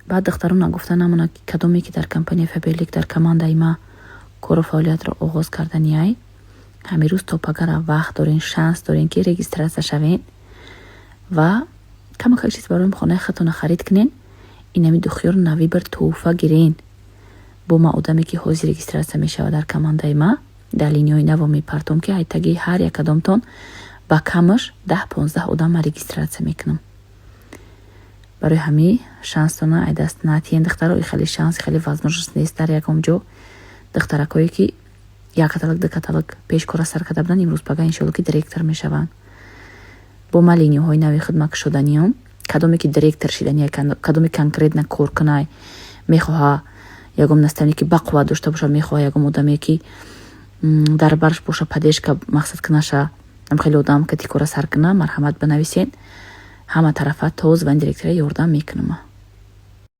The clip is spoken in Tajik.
Баъд духтарон нагуфта намонад, ки кадоме ки дар компанияи Фаберлик, дар командаи ма кору фаъолиятро оғоз карданиай, ҳамин рӯз то пагара вақт дорен, шанс дорен, ки регистрация шавен ва камакак чиз барои хонаи худтона харид кунен. Инами духиёро на выбор тӯҳфа гирен. Бо ма одаме ки ҳозир регистрация мешавад дар командаи ма, дар линияҳои наво мепартом, ки айтаги ҳар як кадомтон ба камаш 10-15 одам ма регистрация мекунам. Барои ҳамин шанстона ай даст натиҳен, духтаро. И хеле шанс, хеле возможность нест дар ягон ҷо. Духтаракое ки як каталог, ду каталог пеш кора сар карда буданд, имрӯз пага иншоалло ки директор мешаванд. Бо ма линияҳои нави худма кушоданиём. Кадоме ки директор шидания, кадоме конкретно кор кунай мехоҳа, ягон наставник ки бақувват дошта боша мехоҳа, ягон одаме ки дар барш боша, поддержка мақсад кунаша, ам хеле одам кати кора сар куна, марҳамат, банависен. Ҳама тарафа то звани директора ёрдам мекунама.